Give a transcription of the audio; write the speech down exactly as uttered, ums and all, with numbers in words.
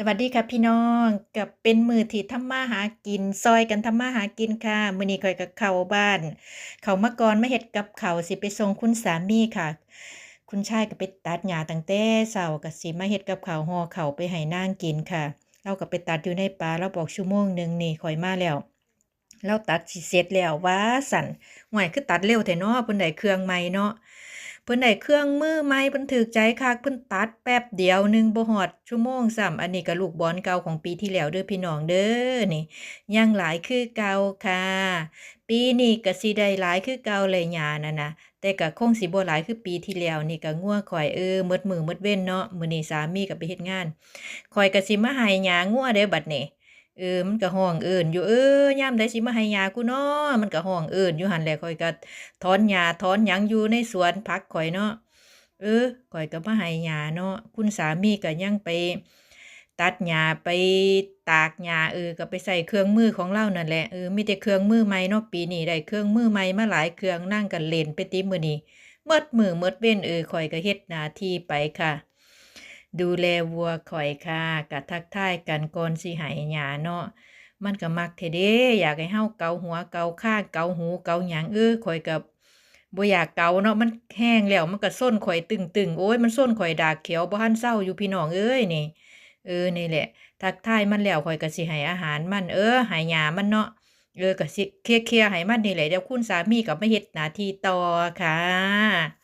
สวัสดีค่ะพี่น้อง ก็เป็นมื้อที่ทำมาหากิน ซอยกันทำมาหากินค่ะ มื้อนี้ข้อยก็เข้าบ้าน เข้ามาก่อน มาเฮ็ดกับข้าว สิไปส่งคุณสามีค่ะ คุณชายก็ไปตัดหญ้าตั้งแต่เช้า ก็สิมาเฮ็ดกับข้าว ห่อข้าวไปให้นางกินค่ะ ลาวก็ไปตัดอยู่ในป่า ลาวบอกชั่วโมงหนึ่งนี่ข้อยมาแล้ว ลาวตัดสิเสร็จแล้วว่าซั้น ห้วย คือตัดเร็วแท้น้อ เพิ่นได้เครื่องใหม่เนาะ เพิ่นได้เครื่องมือใหม่ เพิ่นถูกใจคัก เพิ่นตัดแป๊บเดียวหนึ่ง บ่ฮอดชั่วโมงซ้ำ อันนี้ก็ลูกบอนเก่าของปีที่แล้วเด้อพี่น้องเด้อ นี่ ยังหลายคือเก่าค่ะ ปีนี้ก็สิได้หลายคือเก่าแหละหญ้านั่นนะ แต่ก็คงสิบ่หลายคือปีที่แล้ว นี่ก็งัวข้อย เออ หมดมื้อหมดเว็นเนาะ มื้อนี้สามีก็ไปเฮ็ดงาน ข้อยก็สิมาไห้หญ้างัวเด้บัดนี้ เออ มันก็ฮ้องเอิ้นอยู่ เออ ยามใดสิมาไห้หญ้ากูน้อ มันก็ฮ้องเอิ้นอยู่หั้นแหละ ข้อยก็ถอนหญ้าถอนหยังอยู่ในสวนผักข้อยเนาะ เออ ข้อยก็มาไห้หญ้าเนาะ คุณสามีก็ยังไปตัดหญ้า ไปตากหญ้า เออ ก็ไปใช้เครื่องมือของลาวนั่นแหละ เออ มีแต่เครื่องมือใหม่เนาะ ปีนี้ได้เครื่องมือใหม่มาหลายเครื่อง นางก็เล่นไปติมื้อนี้ หมดมื้อหมดเว็น เออ ข้อยก็เฮ็ดหน้าที่ไปค่ะ ดูแลวัวข้อยค่ะ ก็ทักทายกันก่อนสิไห้หญ้าเนาะ มันก็มักแท้เด้ อยากให้เฮาเกาหัวเกาคางเกาหูเกาหยัง เออ ข้อยก็บ่อยากเกาเนาะ มันแฮงแล้ว มันก็ซนข้อยตึงๆ โอ๊ย มันซนข้อยดากเขียวบ่ทันเซาอยู่พี่น้องเอ้ยนี่ เออ นี่แหละ ทักทายมันแล้วข้อยก็สิให้อาหารมัน เออ ให้หญ้ามันเนาะ เออ ก็สิเคลียร์ๆ ให้มันนี่แหละ เดี๋ยวคุณสามีก็มาเฮ็ดหน้าที่ต่อค่ะ